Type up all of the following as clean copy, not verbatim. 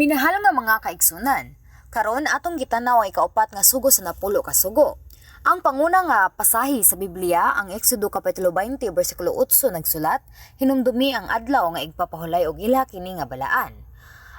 Minahal nga mga kaigsunan, karon atong gitanaw ang ikaupat nga sugo sa napulo ka sugo. Ang panguna nga pasahi sa Biblia, ang Exodo kapitulo 20 bersikulo 8 nagsulat, "Hinumdumi ang adlaw nga igpapahulay og ila kini nga balaan."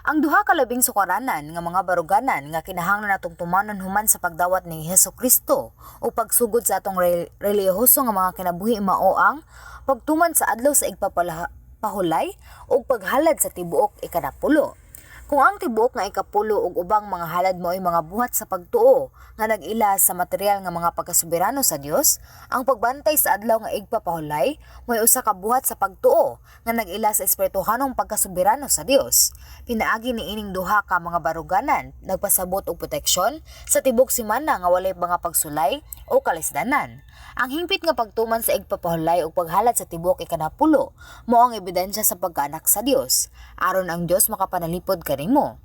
Ang duha ka labing sukaranan nga mga baruganan nga kinahanglan natong tumanon human sa pagdawat ni Hesus Kristo o pagsugod sa atong relihiyoso nga mga kinabuhi mao ang pagtuman sa adlaw sa igpapahulay ug paghalad sa tibuok ikanapulo. Kung ang tibuok nga ikapulo ug ubang mga halad mao'y mga buhat sa pagtuo nga nag-ila sa material nga mga pagkasoberano sa Dios, ang pagbantay sa adlaw nga igpapahulay mao'y usa ka buhat sa pagtuo nga nag-ila sa espirituhanong pagkasoberano sa Dios. Pinaagi niining duha ka mga baruganan nagpasabot og proteksyon sa tibok semana nga walay mga pagsulay o kalisdanan. Ang hingpit nga pagtuman sa igpapahulay ug paghalad sa tibuok ikanapulo mao ang ebidensya sa pagkaanak sa Dios aron ang Dios makapanalipod kanimo.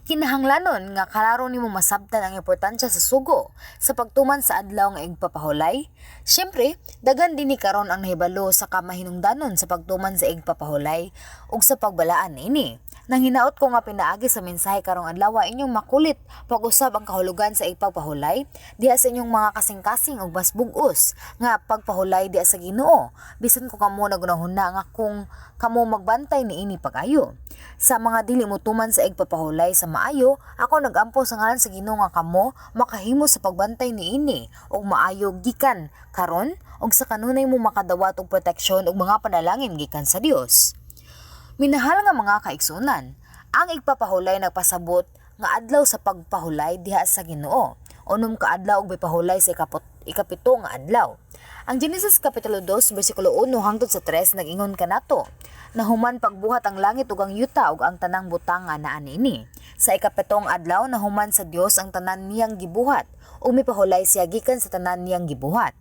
Kinahanglanon nga klaro nimo masabtan ang importansya sa sugo sa pagtuman sa adlaw nga igpapahulay. Syempre, daghan dinhi karon ang nahibalo sa kamahinungdanon sa pagtuman sa igpapahulay ug sa pagbalaan niini. Nang hinaot ko nga pinaagi sa mensahe karong adlaw inyong makulit pag-usab ang kahulugan sa igpapahulay diha sa inyong mga kasing-kasing ug mas bug-os nga pagpahulay diha sa Ginoo. Bisan ko kamo nagunahuna nga kung kamo magbantay niini pag-ayo. Sa mga dili motuman sa igpapahulay sa maayo, ako nagampo sa ngalan sa Ginoo nga kamo makahimo sa pagbantay niini ug maayo gikan karon ug sa kanunay mo makadawat og proteksyon ug mga panalangin gikan sa Dios. Minahal nga mga kaigsunan, ang igpapahulay nagpasabot nga adlaw sa pagpahulay diha sa Ginoo. 6 ka adlaw ug mipahulay sa ikapito nga adlaw. Ang Genesis kapitulo 2 bersikulo 1 hangtod sa 3 nag-ingon kanato, nahuman pagbuhat ang langit ug ang yuta ug ang tanang butang nga naa niini. Sa ikapitong adlaw nahuman sa Dios ang tanan niyang gibuhat ug mipahulay siya gikan sa tanan niyang gibuhat.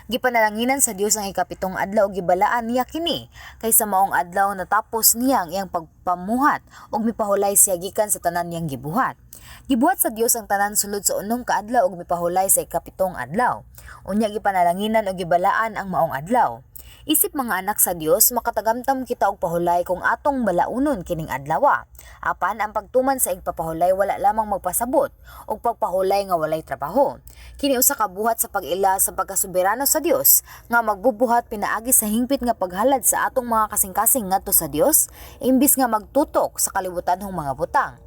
Gipanalanginan sa Dios ang ikapitong adlaw ug gibalaan niya kini kay sa maong adlaw natapos niya ang iyang pagpamuhat ug mipahulay siya gikan sa tanan niyang gibuhat. Gibuhat sa Dios ang tanan sulod sa 6 ka adlaw ug mipahulay sa ikapitong adlaw. Unya gipanalanginan ug gibalaan ang maong adlaw. Isip mga anak sa Dios, makatagamtam kita og pahulay kung atong balaunon kining adlaw. Apan ang pagtuman sa igpapahulay wala lamang magpasabot og pagpahulay nga walay trabaho. Kini usa ka buhat sa pag-ila sa pagkasoberano sa Dios nga magbubuhat pinaagi sa hingpit nga paghalad sa atong mga kasing-kasing ngadto sa Dios imbis nga magtutok sa kalibutanhong mga butang.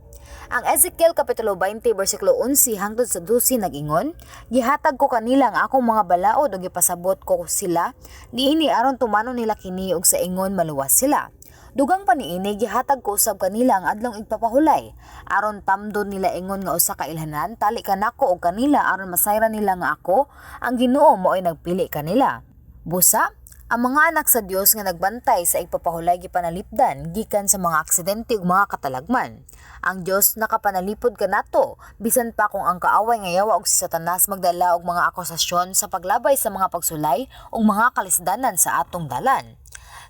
Ang Ezekiel kapitulo 20 bersikulo 11 hangtod sa 12 nag-ingon, "Gihatag ko kanila ang akong mga balaod ug gipasabot ko sila niini aron tumanon nila kini ug sa ingon maluwas sila. Dugang pa niini, gihatag ko usab kanila ang adlong igpapahulay aron tamdon nila ingon nga usa ka ilhanan tali kanako og kanila aron masayran nila nga ako ang Ginoo maoy nagpili kanila." Busa, ang mga anak sa Dios nga nagbantay sa igpapahulay gipanalipdan gikan sa mga aksidente ug mga katalagman. Ang Dios nakapanalipod kanato bisan pa kung ang kaaway nga yawa og si Satanas magdala og mga akusasyon sa paglabay sa mga pagsulay ug mga kalisdanan sa atong dalan.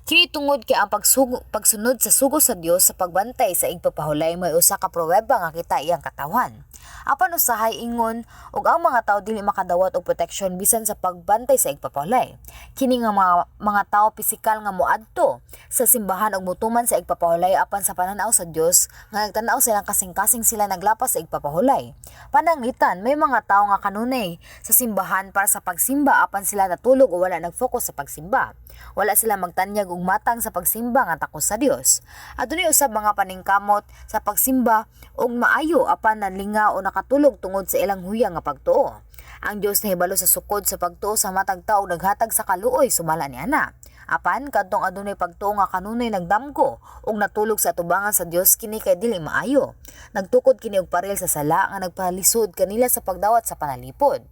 Kini tungod kay ang pagsunod sa sugo sa Dios sa pagbantay sa igpapahulay may usa ka pruweba nga kita iyang katawhan. Apan usahay ingon og ang mga tawo dili makadawat og proteksyon bisan sa pagbantay sa igpapahulay. Kini nga mga tawo pisikal nga moadto sa simbahan og motuman sa igpapahulay apan sa pananaw sa Dios nga nagtan-aw silang kasing-kasing sila naglapas sa igpapahulay. Pananglitan, may mga tawo nga kanunay sa simbahan para sa pagsimba apan sila natulog o wala nagfocus sa pagsimba. Wala sila magtanyag og matang sa pagsimba nga takos sa Dios. Adunay usab mga paningkamot sa pagsimba og maayo apan nalinga o nakatulog tungod sa ilang huya nga pagtuo. Ang Dios nahibalo sa sukod sa pagtuo sa matag tawo ug naghatag sa kaluoy sumala niana. Apan kadtong adunay pagtuo nga kanunay nagdamgo ug natulog sa atubangan sa Dios, kini kay dili maayo. Nagtukod kini og paril sa sala nga nagpalisod kanila sa pagdawat sa panalipod.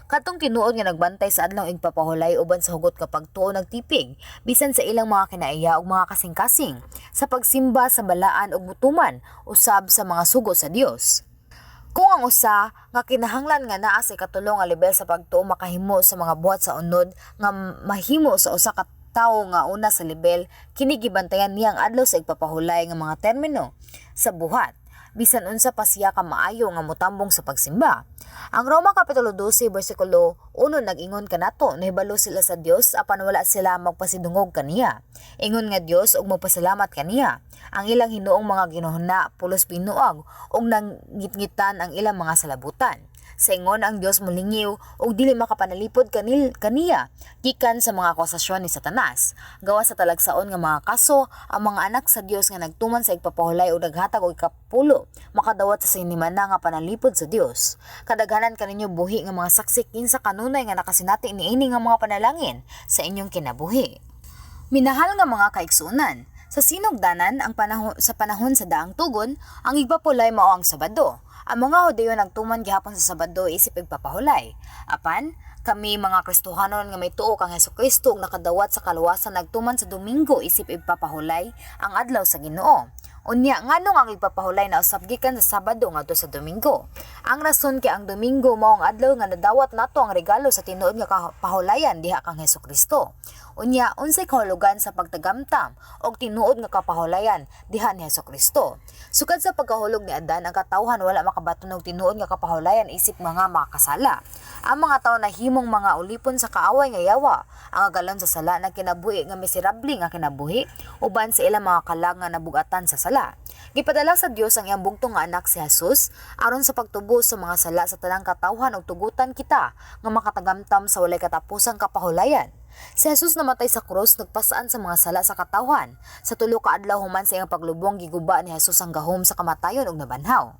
Kadtong tinuod nga nagbantay sa adlaw igpapahulay uban sa hugot nga pagtuo nagtipig bisan sa ilang mga kinaiya ug mga kasing-kasing sa pagsimba sa balaan ug mutuman usab sa mga sugo sa Dios. Kung ang usa nga kinahanglan nga naa sa ikatulo nga lebel sa pagtuo makahimo sa mga buhat sa unod nga mahimo sa usa ka tawo nga una sa lebel, kini gibantayan niya ang adlaw sa igpapahulay nga mga termino sa buhat bisan unsa pa siya ka maayo nga motambong sa pagsimba. Ang Roma kapitulo 12 bersikulo 1 nag-ingon kanato, nahibalo sila sa Dios apan wala sila magpasidungog kaniya. Ingon nga Dios ug magpasalamat kaniya. Ang ilang hinuong mga ginahuna pulos binuag ug nangitngitan ang ilang mga salabutan. Sa ingon, ang Dios molingiw ug dili makapanalipod kaniya gikan sa mga akusasyon ni Satanas. Gawas sa talagsaon nga mga kaso, ang mga anak sa Dios nga nagtuman sa igpapahulay ug naghatag og ikapulo makadawat sa sinimana nga panalipod sa Dios. Kadaghanan kaninyo buhi nga mga saksi kinsa kanunay nga nakasinati niini nga mga panalangin sa inyong kinabuhi. Minahal nga mga kaigsuonan, sa sinugdanan ang panahon sa panahon sa daang tugon, ang igpapulay mao ang Sabado. Ang mga Hudiyo nagtuman gihapon sa Sabado isip igpapahulay. Apan kami mga Kristohanon nga may tuo kang Hesukristo ug nakadawat sa kaluwasan nagtuman sa Domingo isip igpapahulay, ang adlaw sa Ginoo. Unya, nganong ang igpapahulay na usab gikan sa Sabado ngadto sa Domingo? Ang rason kay ang Domingo mao ang adlaw nga nadawat nato ang regalo sa tinuod nga kapahulayan diha kang Hesukristo. Unya, unsay kahulugan sa pagtagamtam og tinuod nga kapahulayan diha ni Hesukristo? Sukad sa pagkahulog ni Adan, ang katawhan wala makabaton og tinuod nga kapahulayan isip mga makasala. Ang mga tawo nahimong mga ulipon sa kaaway nga yawa. Ang agalon sa sala nagkinabuhi nga miserable nga kinabuhi uban sa ilang mga kalag nga nabugatan sa sala. Gipadala sa Dios ang iyang bugtong nga anak, si Jesus, aron sa pagtubos sa mga sala sa tanang katawhan ug tugutan kita nga makatagamtam sa walay katapusang kapahulayan. Si Jesus namatay sa krus, nagpasaan sa mga sala sa katawhan. Sa 3 ka adlaw human sa iyang paglubong, giguba ni Jesus ang gahom sa kamatayon ug nabanhaw.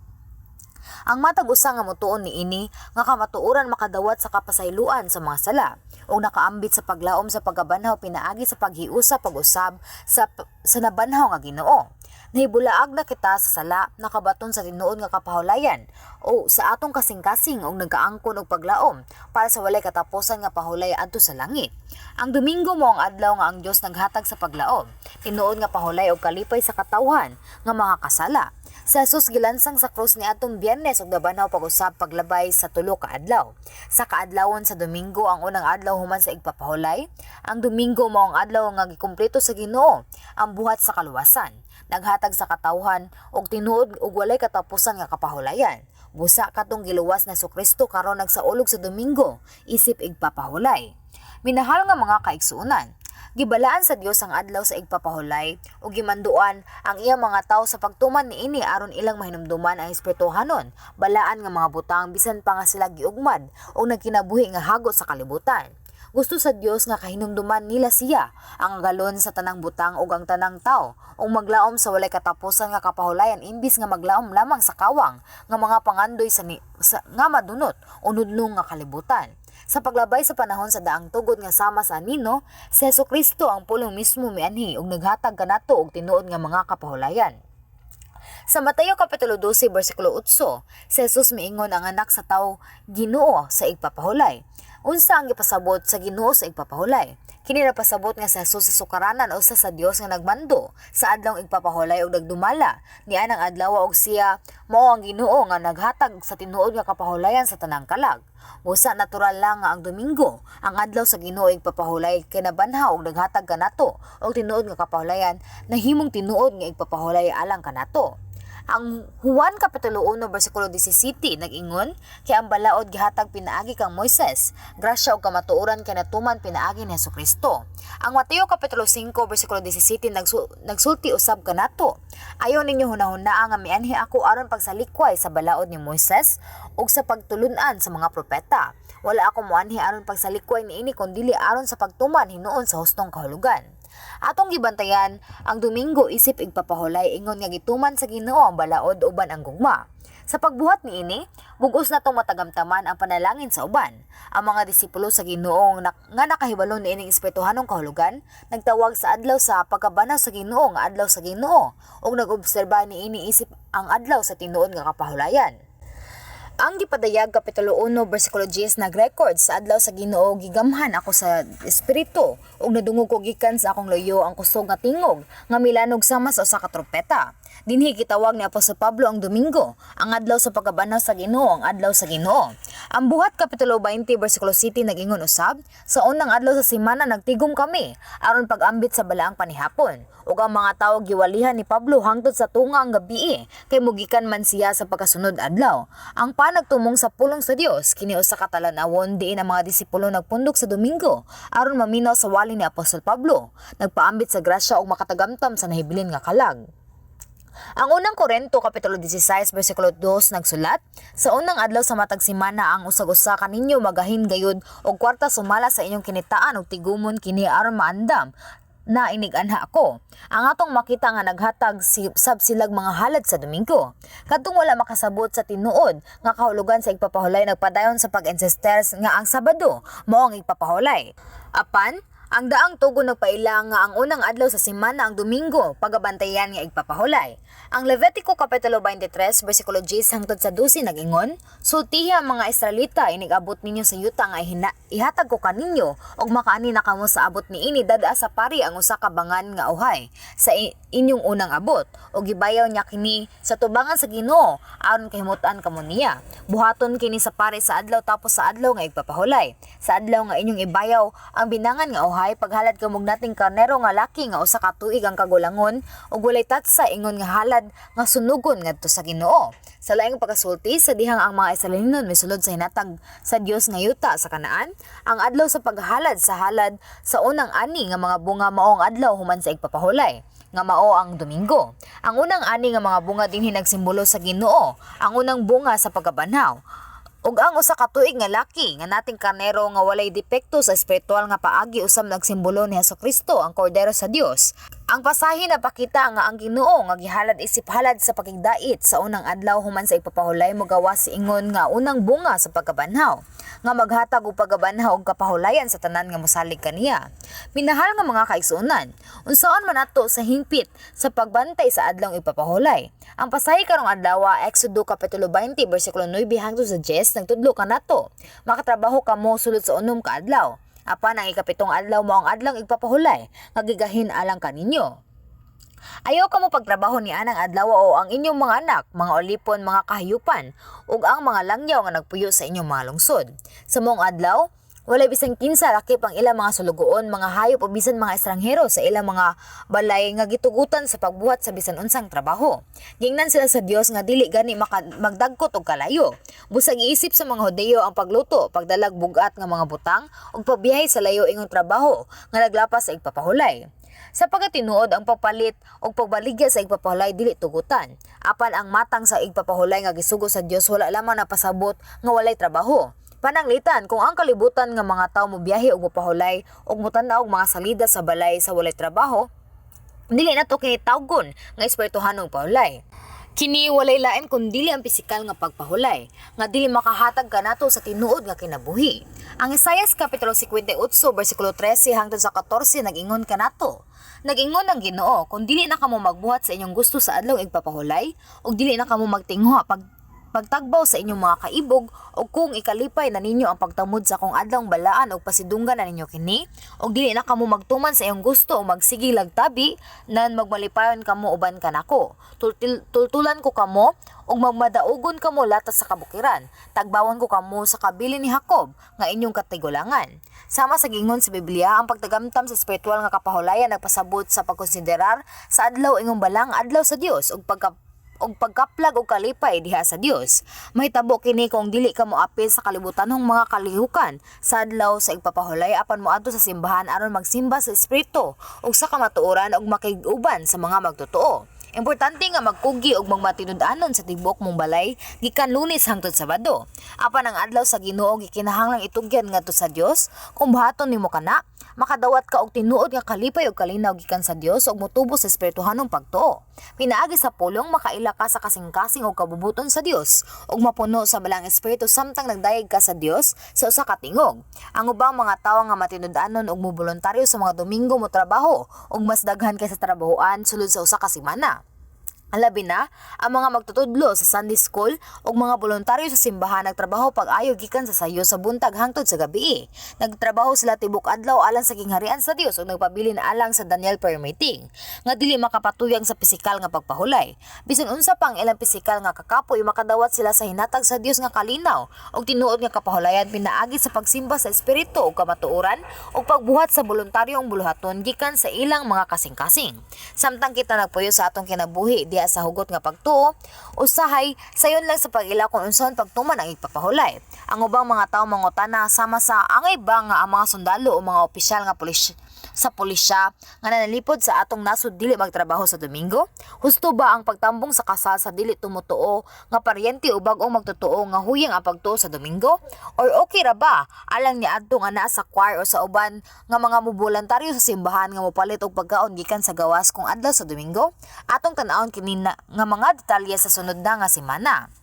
Ang matag usa nga motuon niini nga kamatuoran makadawat sa kapasayloan sa mga sala ug nakaambit sa paglaom sa pagkabanhaw pinaagi sa paghiusa pag-usab sa nabanhaw nga Ginoo. Nahibulaag na kita sa sala, nakabaton sa tinuod nga kapahulayan o sa atong kasing-kasing og nagaangkon og paglaom para sa walay katapusan nga pahulay adto sa langit. Ang Domingo mao ang adlaw nga ang Dios naghatag sa paglaom, tinuod nga pahulay og kalipay sa katawhan nga mga kasala. Si Jesus gilansang sa krus niadtong Biyernes ug nabanhaw pag-usab paglabay sa 3 ka adlaw. Sa kaadlawon sa Domingo, ang unang adlaw human sa igpapahulay, ang Domingo mao ang adlaw nga gikumpleto sa Ginoo ang buhat sa kaluwasan. Naghatag sa katawhan og tinuod ug walay katapusan nga kapahulayan. Busa katong giluwas na Kristo karon nagsaulog sa Domingo isip igpapahulay. Minahal nga mga kaigsuonan, gibalaan sa Dios ang adlaw sa igpapahulay ug gimanduan ang iyang mga tawo sa pagtuman niini aron ilang mahinumduman ang espirituhanon, balaan nga mga butang bisan pa nga sila giugmad o nagkinabuhi nga hago sa kalibutan. Gusto sa Dios nga kahinumduman nila siya, ang galon sa tanang butang ug ang tanang tao, ug maglaom sa walay katapusan nga kapahulayan imbis nga maglaom lamang sa kawang nga mga pangandoy sa nga madunot o nudnong nga kalibutan. Sa paglabay sa panahon sa daang tugod nga sama sa anino, si Hesukristo ang pulong mismo mianhi ug naghatag kanato og tinuod nga mga kapahulayan. Sa Mateo Kapitulo 12 bersikulo 8, si Jesus miingon, "Ang anak sa tawo Ginoo sa igpapahulay." Unsa ang gipasabot sa Ginoo sa igpapahulay? Kini napasabot nga si Jesus sa sukaranan usa sa Dios nga nagmando sa adlawng igpapahulay ug nagdumala ni anang adlaw ug siya mao ang Ginoo nga naghatag sa tinuod nga kapahulayan sa tanang kalag. Busa natural lang nga ang Domingo, ang adlaw sa Ginoo igpapahulay, kay nabanhaw ug naghatag kanato og tinuod nga kapahulayan, nahimong tinuod nga igpapahulay alang kanato. Ang Juan Kapitulo 1 bersikulo 17 nag-ingon, "Kay ang balaod gihatag pinaagi kang Moises, grasya ug kamatuoran kay natuman pinaagi ni Hesukristo." Ang Mateo Kapitulo 5 bersikulo 17 nagsulti usab kanato, "Ayaw ninyo hunahunaa nga mianhi ako aron pagsalikway sa balaod ni Moises ug sa pagtulun-an sa mga propeta. Wala ako moanhi aron pagsalikway niini kundili aron sa pagtuman hinuon sa hustong kahulugan." Atong gibantayan ang Domingo isip igpapahulay ingon nga gituman sa Ginoo ang balaod uban ang gugma. Sa pagbuhat niini, bug-os natong matagamtaman ang panalangin sa uban. Ang mga disipulo sa Ginoo nga nakahibalo niining espirituhanong kahulugan, nagtawag sa adlaw sa pagkabanhaw sa Ginoo nga adlaw sa Ginoo ug nag-obserba niini isip ang adlaw sa tinuod nga kapahulayan. Ang Gipadayag kapitulo 1 bersikulo 10 nag-record, "Sa adlaw sa Ginoo gigamhan ako sa espiritu ug nadungog ko gikan sa akong luyo ang kusog nga tingog nga milanog sama sa usa ka trompeta." Dinhi gitawag ni Apostol Pablo ang Domingo, ang adlaw sa pagkabanhaw sa Ginoo, ang adlaw sa Ginoo. Ang Buhat kapitulo 20 bersikulo 7 nag-ingon usab, "Sa unang adlaw sa semana nagtigom kami aron pag-ambit sa balaang panihapon, ug ang mga tawo giwalihan ni Pablo hangtod sa tunga ang gabii, kay mugikan man siya sa pagkasunod adlaw." Ang panagtumong sa pulong sa Dios kini usa ka talan-awon diin ang mga disipulo nagpundok sa Domingo aron maminaw sa wali ni Apostol Pablo, nagpaambit sa grasya ug makatagamtam sa nahibilin nga kalag. Ang Unang Korento kapitulo 16 bersikulo 2 nagsulat, "Sa unang adlaw sa matag semana ang usag-usa kaninyo magahin gayud og kwarta sumala sa inyong kinitaan ug tigumon kini aron maandam na inig-anha ako." Ang atong makita nga naghatag si, sab silag mga halad sa Domingo. Kadtong wala makasabot sa tinuod nga kahulugan sa igpapahulay, nagpadayon sa pag-insist nga ang Sabado mao ang igpapahulay. Apan, ang daang tugon nagpaila nga ang unang adlaw sa semana ang Domingo, pagabantayan nga igpapahulay. Ang Levitico kapitulo 23 bersikulo 10 hangtod sa 12 nag-ingon, "Sultihi ang mga Israelita, inig-abot ninyo sa yuta nga ihatag ko kaninyo ug makaani na kamo sa abot niini, dad-a sa pari ang usa ka bangan nga uhay sa inyong unang abot ug gibayaw niya kini sa tubangan sa Ginoo aron kahimutan kamo niya. Buhaton kini sa pari sa adlaw tapos sa adlaw nga igpapahulay. Sa adlaw nga inyong ibayaw ang binangan nga uhay, paghalad kamog nating karnero nga laki nga 1 ka tuig ang kagulangon ug walay tatsa ingon nga halad nga sunugon ngadto sa Ginoo." Sa laing pagkasulti, sa dihang ang mga Israelinon misulod sa hinatag sa Dios nga yuta sa Kanaan, ang adlaw sa paghalad sa halad sa unang ani nga mga bunga mao ang adlaw human sa igpapahulay, nga mao ang Domingo. Ang unang ani nga mga bunga dinhi nagsimbolo sa Ginoo, ang unang bunga sa pagkabanhaw. Ug ang 1 ka tuig nga laki nga nating karnero nga walay depekto sa espiritual nga paagi usab nagsimbolo ni Kristo, ang Kordero sa Dios. Ang pasahe napakita nga ang Ginoo nga gihalad isip halad sa pakigdait sa unang adlaw human sa igpapahulay mogawas ingon nga unang bunga sa pagkabanhaw nga maghatag og pagkabanhaw ug kapahulayan sa tanan nga mosalig kaniya. Minahal nga mga kaigsuonan, unsaon man ato sa hingpit sa pagbantay sa adlawng ipapahulay? Ang pasahe karong adlaw, Exodo kapitulo 20 bersikulo 9 hangtod sa 10, nagtudlo kanato. "Makatrabaho kamo sulod sa 6 ka adlaw. Apan ang ikapitong adlaw mao ang adlawng igpapahulay nga gigahin alang kaninyo. Ayaw kamo pagtrabaho ni anang adlaw o ang inyong mga anak, mga ulipon, mga kahayupan, ug ang mga langyaw nga nagpuyo sa inyong mga lungsod." Sa maong adlaw, walay bisan kinsa lakip ang ilang mga sulugoon, mga hayop o bisan mga estranghero sa ilang mga balay nga gitugutan sa pagbuhat sa bisan unsang trabaho. Gingnan sila sa Dios nga dili gani magdagkot og kalayo. Busag iisip sa mga Hudiyo ang pagluto, pagdalag bugat nga mga butang ug pagbiyahe sa layo ingon trabaho nga naglapas sa igpapahulay. Sa pagkatinuod, ang pagpalit og pagbaligya sa igpapahulay dili tugutan. Apan ang matang sa igpapahulay nga gisugo sa Dios wala lamang napasabot nga walay trabaho. Pananglitan, kung ang kalibutan nga mga tawo mobiyahe og mopahulay ug motan-aw og mga salida sa balay sa walay trabaho, dili nato kini tawgon nga espirituhanong pahulay. Kini walay lain kun dili ang pisikal nga pagpahulay, nga dili makahatag kanato sa tinuod nga kinabuhi. Ang Isaias kapitulo 58 bersikulo 13 hangtod sa 14 nag-ingon kanato. "Nag-ingon ang Ginoo, kung dili na kamo magbuhat sa inyong gusto sa adlawng igpapahulay, ug dili na kamo magtingho pagtagbaw sa inyong mga kaibog, ug kung ikalipay na ninyo ang pagtamod sa akong adlawng balaan ug pasidunggan na ninyo kini, ug dili na kamo magtuman sa inyong gusto o magsige lagtabi, nan magmalipayon kamo uban kanako. Tultulan ko kamo ug magmadaugon kamo latas sa kabukiran. Tagbawon ko kamo sa kabilin ni Jacob nga inyong katigulangan." Sama sa gingon sa Biblia, ang pagtagamtam sa espiritual nga kapahulayan nagpasabot sa pagkonsiderar sa adlaw ingong balang adlaw sa Dios ug pagkaplag og kalipay diha sa Dios. Mahitabo kini kung dili ka moapil sa kalibutanhong mga kalihukan sa adlaw sa igpapahulay apan moadto sa simbahan aron magsimba sa espiritu ug sa kamatuoran ug makig-uban sa mga magtotoo. Importante nga magkugi og magmatinud-anon sa tibuok mong balay gikan Lunes hangtod Sabado. Apan ang adlaw sa Ginoo gikinahanglang itugyan ngadto sa Dios. Kung buhaton nimo kana, Makadawat ka og tinuod nga kalipay ug kalinaw gikan sa Dios ug motubo sa espirituhanong pagtuo. Pinaagi sa pulong, makaila ka sa kasing-kasing ug kabubuton sa Dios ug mapuno sa Balaang Espiritu samtang nagdayeg ka sa Dios sa usa ka tingog. Ang ubang mga tawo nga matinud-anon ug moboluntaryo sa mga Domingo motrabaho ug mas daghan kaysa trabahoan sulod sa usa ka semana. Labi na ang mga magtutudlo sa Sunday School ug mga boluntaryo sa simbahan nagtrabaho pag-ayo gikan sa sayo sa buntag hangtod sa gabii. Nagtrabaho sila tibok adlaw alang sa gingharian sa Dios ug nagpabilin alang sa Daniel Prayer Meeting nga dili makapatuyang sa pisikal nga pagpahulay. Bisan unsa pa ang ilang pisikal nga kakapoy, makadawat sila sa hinatag sa Dios nga kalinaw ug tinuod nga kapahulayan pinaagi sa pagsimba sa espiritu ug kamatuoran ug pagbuhat sa boluntaryong buluhaton gikan sa ilang mga kasing-kasing. Samtang kita nagpuyo sa atong kinabuhi diha sa hugot nga pagtuo, usahay sayon lang sa pag-ila kung unsaon pagtuman ang igpapahulay. Ang ubang mga tawo mangutana sama sa angay ba nga ang mga sundalo o mga opisyal nga pulis sa pulisya nga nanalipod sa atong nasod dili magtrabaho sa Domingo? Husto ba ang pagtambong sa kasal sa dili tumutuo nga paryente o bag-ong magtotoo nga huyang ang pagtuo sa Domingo? Or okay ra ba alang niadto nga naa sa choir o sa uban nga mga moboluntaryo sa simbahan nga mopalit og pagkaon gikan sa gawas kung adlaw sa Domingo? Atong tan-awon kini nga mga detalye sa sunod na nga semana.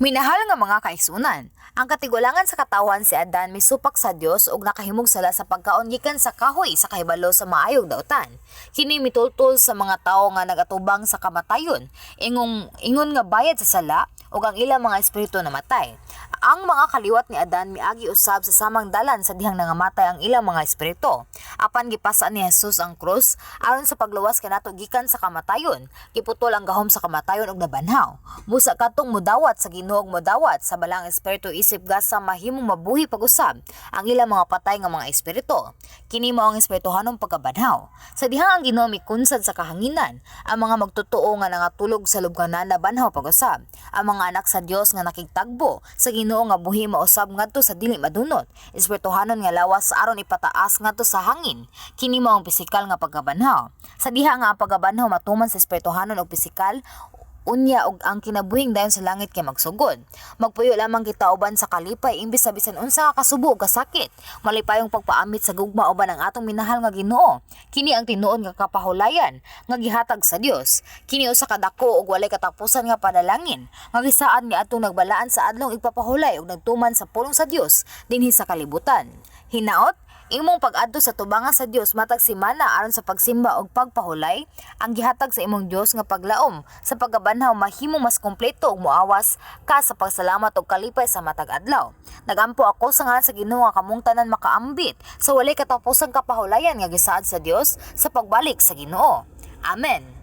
Minahal nga mga kaigsunan, ang katigulangan sa katawhan si Adan misupak sa Dios ug nakahimog sala sa pagkaon gikan sa kahoy sa kahibalo sa maayong dautan. Kini mitultol sa mga tawo nga nagatubang sa kamatayon, ingong ingon nga bayad sa sala ug ang ilang mga espiritu namatay. Ang mga kaliwat ni Adan miagi usab sa samang dalan sa dihang nangamatay ang ilang mga espiritu. Apan gipasaan ni Jesus ang krus aron sa pagluwas kanato gikan sa kamatayon. Giputol ang gahom sa kamatayon ug nabanhaw. Busa katong mudawat sa Ginoo ug modawat sa Balaang Espiritu isip gasa mahimong mabuhi pag-usab ang ilang mga patay nga mga espiritu. Kini mao ang espirituhanong pagkabanhaw. Sa dihang ang Ginoo mikunsad sa kahanginan, ang mga magtotoo nga nangatulog sa lubnganan nabanhaw pag-usab. Ang mga anak sa Dios nga nakigtagbo sa Ginoo nga buhi mausab ngadto sa dili madunot, espirituhanon nga lawas aron ipataas ngadto sa hangin. Kini mao ang pisikal nga pagkabanhaw. Sa diha nga ang pagkabanhaw matuman sa espirituhanon ug pisikal, unya og ang kinabuhing dayon sa langit kay magsugod. Magpuyo lamang kita uban sa kalipay imbes sa bisan unsa ka kasubo o kasakit. Malipayong pagpaamit sa gugma uban ang atong minahal nga Ginoo. Kini ang tinuod nga kapahulayan nga gihatag sa Dios. Kini usa ka dako ug walay katapusan nga panalangin nga gisaad ni atong nagbalaan sa adlong igpapahulay ug nagtuman sa pulong sa Dios dinhi sa kalibutan. Hinaot imong pag-adto sa tubangan sa Dios matag semana aron sa pagsimba ug pagpahulay ang gihatag sa imong Dios nga paglaom sa pagkabanhaw mahimong mas kompleto ug moawas ka sa pagsalamat ug kalipay sa matag adlaw. Nagampo ako sa ngalan sa Ginoo nga kamong tanan makaambit sa walay katapusang kapahulayan nga gisaad sa Dios sa pagbalik sa Ginoo. Amen.